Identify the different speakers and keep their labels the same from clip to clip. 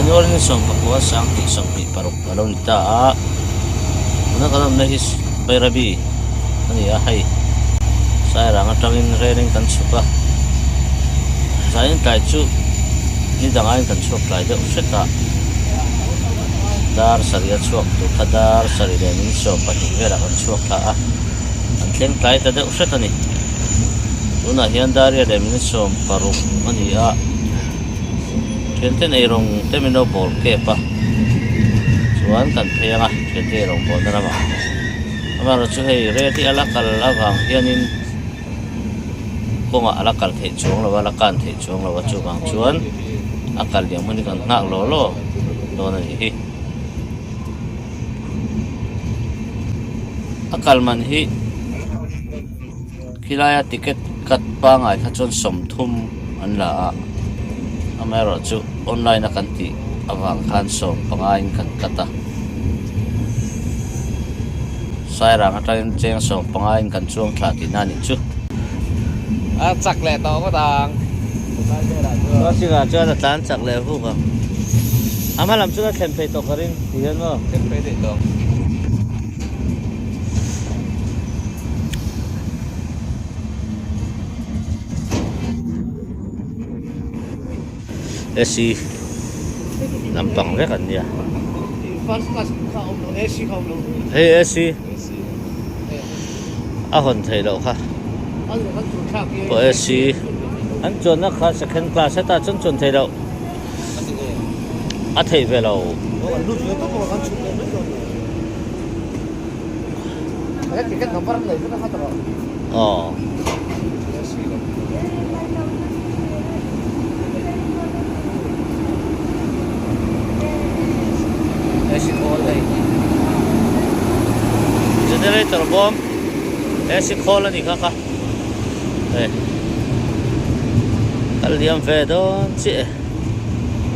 Speaker 1: January ni 19 sang 26 a lo ni ta a, tuna kan awmna hi Bairabi a ni a, hei Sairang atangin rel in kan chhuk a, zanin tlai chu ni dangaiin kan chhuak tlai deuh hret a, dar sarih a chhuak tur kha dar sarih leh min 12 velah kan chhuak thla a, kan thleng tlai ta deuh hret a ni. Tunah hian Daria leh min 60 a ni a. Thianten eirawng te min lo bawl kep a, chuan kan phei ang a, thiante eirawng bawlna lamah. Amaherawhchu chu hei rel hi a la kal avang hianin kawngah a la kal theih chuang lo a, la kan theih chuang lo a, chuvang chuan a kal liam hun hi kan nghak law law dawn a nih hi. A kal man hi Khilaia ticket cut pangai kha chuan 30 an la a, amaherawh chu online a kan tih avang khan 15 in kan cut a. Sairang atangin cheng 15 in kan chuang thla tihna a nih chu.
Speaker 2: A chak leh tawh ngawt ang.
Speaker 1: Crossing ah chuan a tlan chak leh vuk ang. A hma lam chuan a thlen phei tawh ka ring ti hian maw?
Speaker 2: Thlen phei daih tawh.
Speaker 1: AC lampang vek an nia. Hei AC a hawn theih loh kha pawh AC an chuanna kha second class hetah chuan chuan theih loh a theih ve lo. Aw. AC khawl hei. Generator bawm AC khawl a ni kha kha. Hei. Kal liam ve dawn chiah e.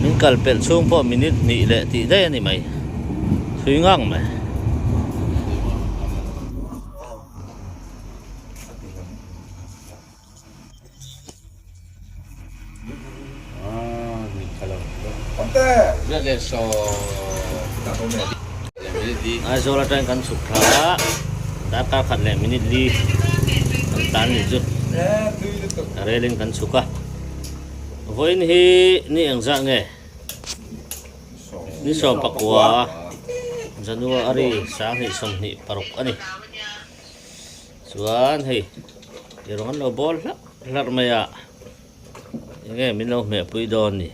Speaker 1: Min kal pelh chhung pawh minute hnih leh tih daih a ni mai. Thui ngang mai. Aizawl atangin kan chhuk thla a, darkar khat leh minute li kan tlan ni chu rel in kan chhuk a. Vawiin hi ni engzah nge? Ni 19 January 2026 a ni. Chuan hei i rawn an lo bawl hlarh hlarh mai a, enge min lo hmeh pui dawn ni.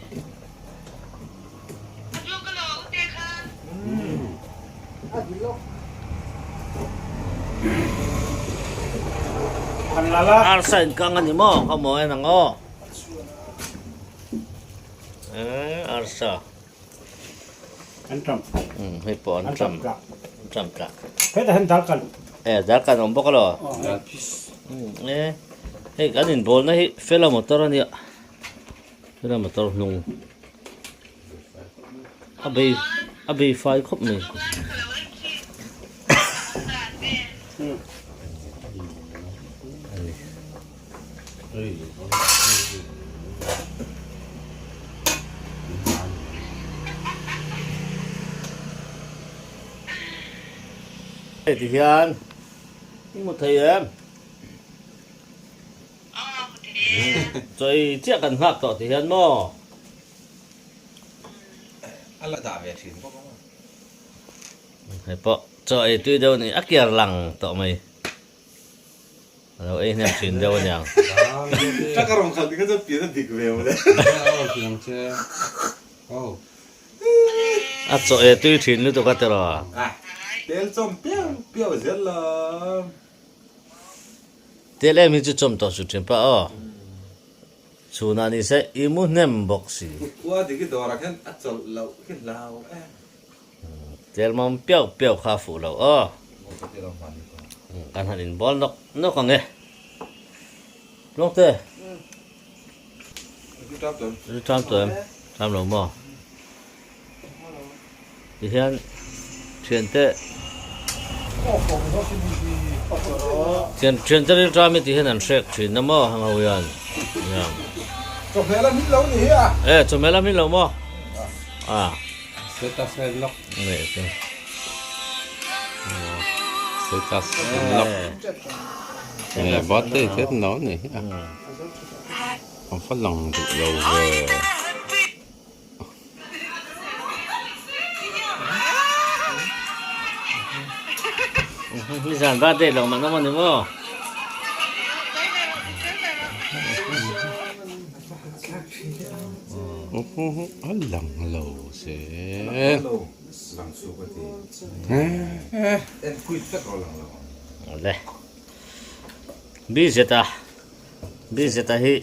Speaker 1: Arsa inkang a ni maw? Kha maw en ang aw. Arsa.
Speaker 3: An ṭam.
Speaker 1: Hei pawh an ṭam. An ṭam tlak.
Speaker 3: Hetah hian dal kan.
Speaker 1: E dal kan awm bawk alo. E hei kan inbawlna hi fela motor a nia. Fela motor hnung. A bei a bei fai khawp mai. Hei ti hian i hmu thei em? Chawi chiah kan nghak tawh ti hian maw?
Speaker 2: A la dah ve thin bawk ang a.
Speaker 1: Hei pawh chaw ei tui deuh a ni, a kiar lang tawh mai. A lo ei hnem thin deuh aniang.
Speaker 2: Truck a rawn khalh ti kha chuan pian a dik ve mawle.
Speaker 1: A chaw e tui thin lutuk a tiraw.
Speaker 2: Tel chawm piau piau zel lo.
Speaker 1: Tel em hi chu chawm tawh su thin pa aw. Chhunah ni se i mu hnem bawk si.
Speaker 2: Kut khua dik hi dawrah khian a chawlh loh khi hlau em.
Speaker 1: Tel mam piau piau kha a fuh lo aw. Kan han inbawl nawk nawk ang e. Tlawngte. Ri ṭam tawh em? Ṭam lo maw? Tihian ṭhiante thian ṭhiante ril ṭam hi tihian an hrek ṭhin a maw hang ho hian.
Speaker 2: Chawhmeh lam hi lo ni hi a.
Speaker 1: E chawhmeh lam hi lo maw? A.
Speaker 4: Status en lawk.
Speaker 1: Nge chu.
Speaker 4: Status en lawk. Nge birthday te no ni hi a. A va lang duh lo ve.
Speaker 1: Nizan birthday lo man awm a ni maw?
Speaker 4: A lang lo se.
Speaker 1: Awle. Bz a Bz a hi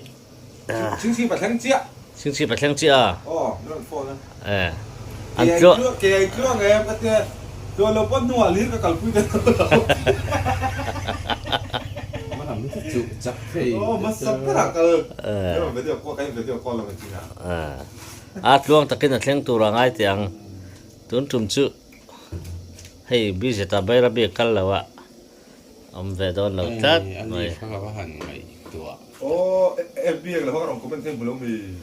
Speaker 2: Chingchhi pathleng chiah.
Speaker 1: Chingchhi pathleng chiah a.
Speaker 2: Aw, min rawn phone a.
Speaker 1: Eh. An tluah.
Speaker 2: Ke ai tluah nge ka tia. Tluah lo pawh hnuah lir ka kalpui ta lo.
Speaker 4: Chu chak thei.
Speaker 2: Aw, hmasa berah kal. Min rawn video call, kan in video call lo chin a.
Speaker 1: Eh. A tluang takin a thleng tur a ngai teh ang. Tun tum chu hei Bz a Bairabi kal lo a. Awm ve dawn lo tlat mai.
Speaker 4: Ani kha ka va han ngaihtuah.
Speaker 2: Aw FB eng lo kha ka rawn comment thei hmu lo mi.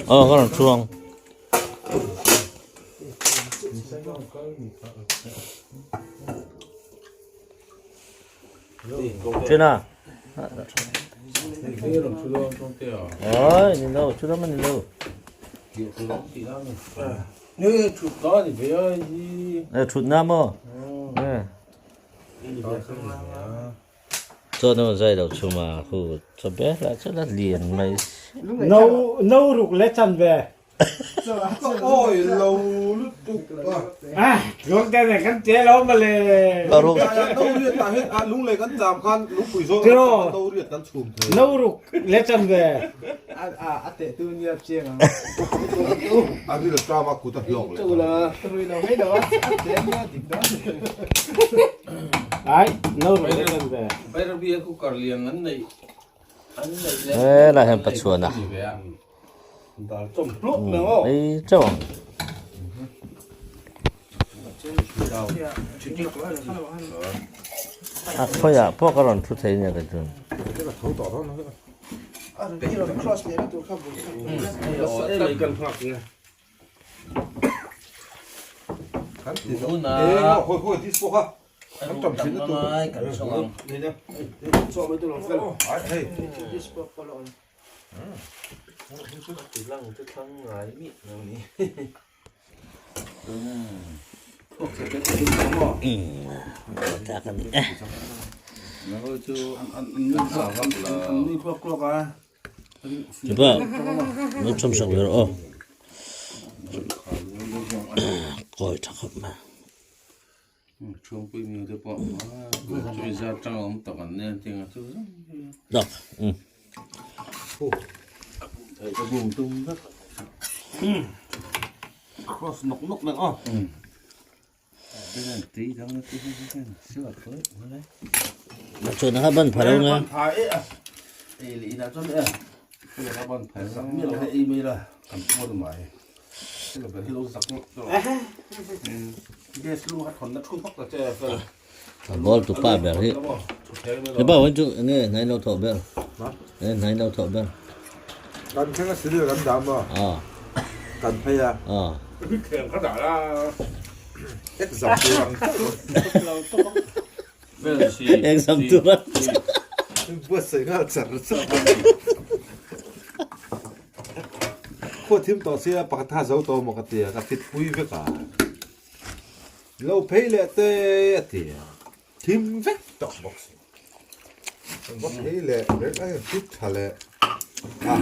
Speaker 1: Aw ka rawn thu ang. Chena. Oi, ni lo, chu lam ni lo. Eh, thut na mo. Eh. Chaw nu zai lo chhum a khu chaw be la chu la lian mai si.
Speaker 3: No no ruk le chan ve.
Speaker 2: Awi lo lutuk a.
Speaker 3: Ah, tluang te nen kan che lo male.
Speaker 2: No riat ah hian ah lunglei kan cham khan lungpui zawng atanga no riat kan chhum thei.
Speaker 3: No ruk le chan ve.
Speaker 5: A teh tu nia chiang ang.
Speaker 2: A ril tram a kut a hlawk leh.
Speaker 5: Chu la rui lo mai lo a teh nia dik dawn.
Speaker 3: Ai, no ruk le chan ve.
Speaker 4: Bairabi a cooker lian an neih an neih leh
Speaker 1: He lai hian Pathuan a. Ei chauh ang. A khawiah pawh ka rawn thu thei nia ka chuan. Chupa lo chhawm sak ve rawh aw kawi tha khawp mai. Dak Chuan kha ban phar ang a. A ball tu pa ber hi. He pa wan chu nge hnai lo thawh ber. Nge hnai lo thawh ber.
Speaker 2: Kan thleng a siril kan dah maw? Kan phei a. Exam tur ang chauh.
Speaker 1: Exam tur ang chauh.
Speaker 2: Buatsaih nghal char char. Khua thim tawh sia pakhat kha zo tawh maw ka ti a, ka fit pui vek a. Lo phei leh te a ti a, thim vek tawh bawk si. Va phei leh reng a fit tha leh a,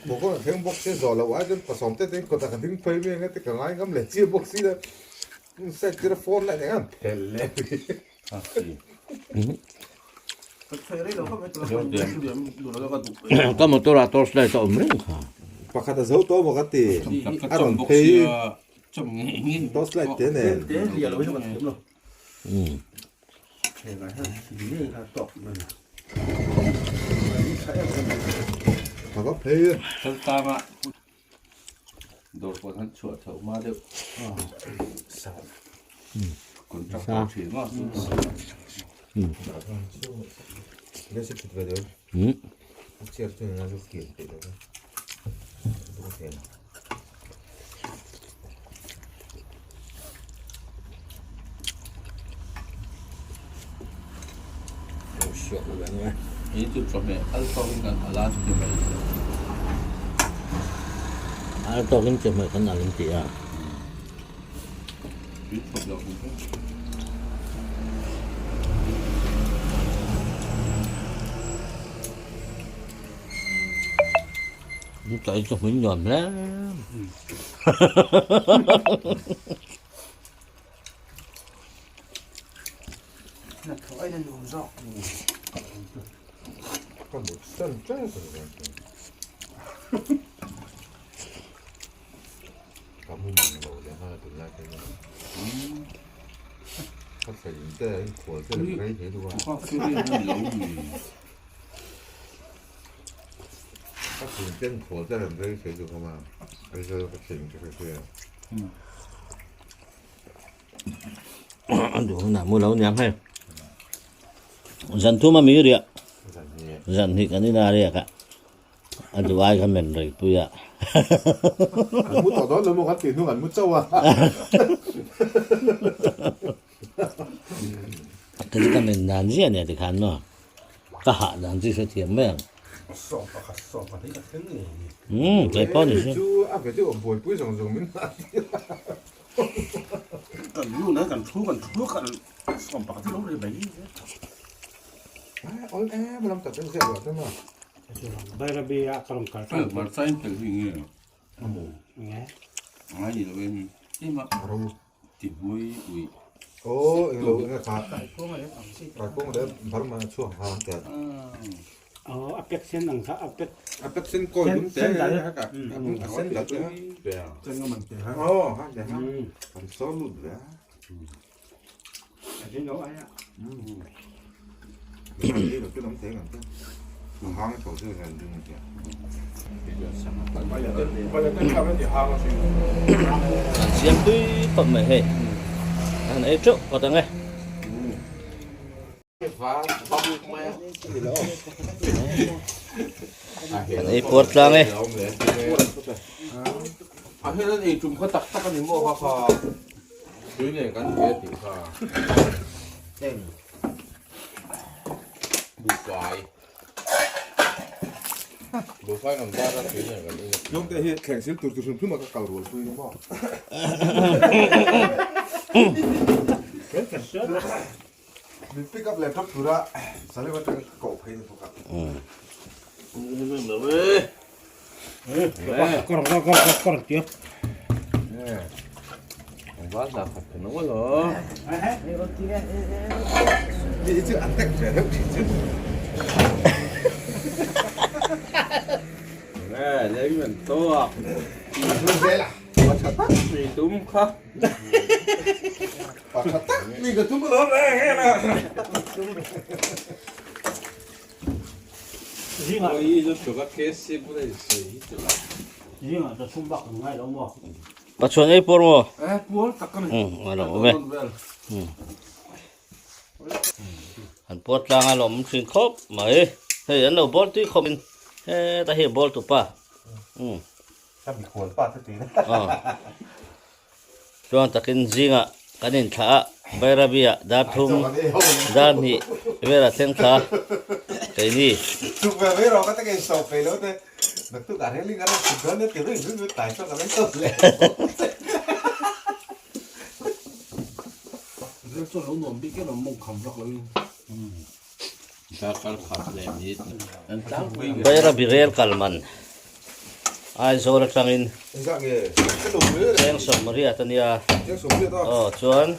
Speaker 2: bawk a thleng bawk sia zawh loh ai chuan pasawm te te in kawtah ka ding phei mai ang a ti ka ngai ngam leh chiah bawk si le. Inside tira phone lah eng ang phel leh
Speaker 1: Ka motor ah torch light a awm reng kha.
Speaker 2: Pakhat a zo tawh maw ka ti. A rawn phei torch light te nen. tha khawp phei.
Speaker 4: Thaltanga dawr pawh han chhuah chhoh hma deuh contract pawh thin maw Hei chu chawhmeh al tawkin kan al a ti mai.
Speaker 1: Al tawkin chawhmeh kan al an ti a.
Speaker 4: Tui khawp lo hmu hle.
Speaker 1: Cái cho mình nhòm lắm.
Speaker 2: Ka mu mang lo leh nghal a tunlai te hian ka sawi te a inkhual te leh rei thei duh a. Ka chhung te inkhual te leh rei thei duh a Aizawl ka thlen te ka hria.
Speaker 1: An duh hunah mu lo niang hei. Zan thum a mi riah. Zan hnih kan ina riak a. A duh ai kha men rei pui a.
Speaker 2: An mu tawh dawn lo maw kan tih hnung an mu chauh a.
Speaker 1: Ka chu ka men dan ziah nia tikhan maw. Ka hah dan chu i hrethiam mai ang. Umm kei pawh ni se.
Speaker 2: Chu a ve deuh a buaipui zawng zawng min hah tir a.
Speaker 6: Kan nu nen kan thu kan thu kan sawm pakhat hi lo ri mai.
Speaker 2: Ol em lam tak ziah loh te maw.
Speaker 3: Bairabi ah ka rawn kal tan.
Speaker 4: Hmarcha in tel hi nge?
Speaker 3: Nge?
Speaker 4: Ngai ni lo em? Ema ti hmui ui.
Speaker 2: Aw englo enge kha. Kaikung leh Burma chhuak ha an tel.
Speaker 3: Aw a pek sen ang kha a pek.
Speaker 2: A pek sen kawi dum te a ka a sen dal te ha. Aw ha le ha. Kan saw lut ve a.
Speaker 1: An siam tui khawp mai hei an ei teuh phawt ang e. Kan ei puar tlang e.
Speaker 4: A hian an ei tum kha tak tak a ni maw kha kha tui nen kan ve tih kha buhfai buhfai kan zar a tui nen kan in a.
Speaker 2: Tlawm te hi thleng sil tur chu hrim hrim a ka kal rual pui ni maw. Min pick up leh tawp tura Salem atanga ka koh phei ni bawk a. Ni chu an tek ve deuh thin chu. Pakhat tak mi ka tum alawm reng reng a.
Speaker 1: Pachuan ei puar maw?
Speaker 6: Eh puar tak ka ni.
Speaker 1: A lo awm e. An puar tlang a lawm thin khawp mai. Hei an lo bawl tui khawp in heta hi bawl tu pa.
Speaker 2: Ka mikhual pa te tih na.
Speaker 1: Chuan takin zingah kan inthlah a, Bairabi-ah dar thum, dar hnih velah thleng thla keini.
Speaker 2: Chuk ve mai rawh ka ta kei sawp peih lo te naktuk ah railing a rawn chhuk dawn nia ti ring ring ring tai chuan ka meng tawp leh
Speaker 6: Rel chuan lo nuam bik em ang mawng kham vak lo in.
Speaker 1: Bairabi rel kal man Aizawl atangin cheng sawmriat a nia aw chuan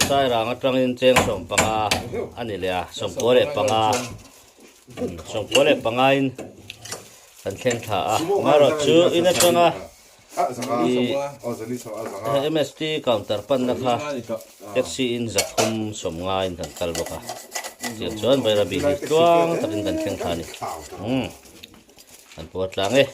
Speaker 1: Sairang atangin cheng sawmpanga a ni leh a sawmkua leh panga sawmkua leh panga in kan thleng thla a amaherawhchu in atanga I MST counter panna kha taxi in zathum sawm ngaiin kan kal bawk a, tiang chuan Bairabi hi tluang takin kan thleng thla a ni. Kan puar tlang e.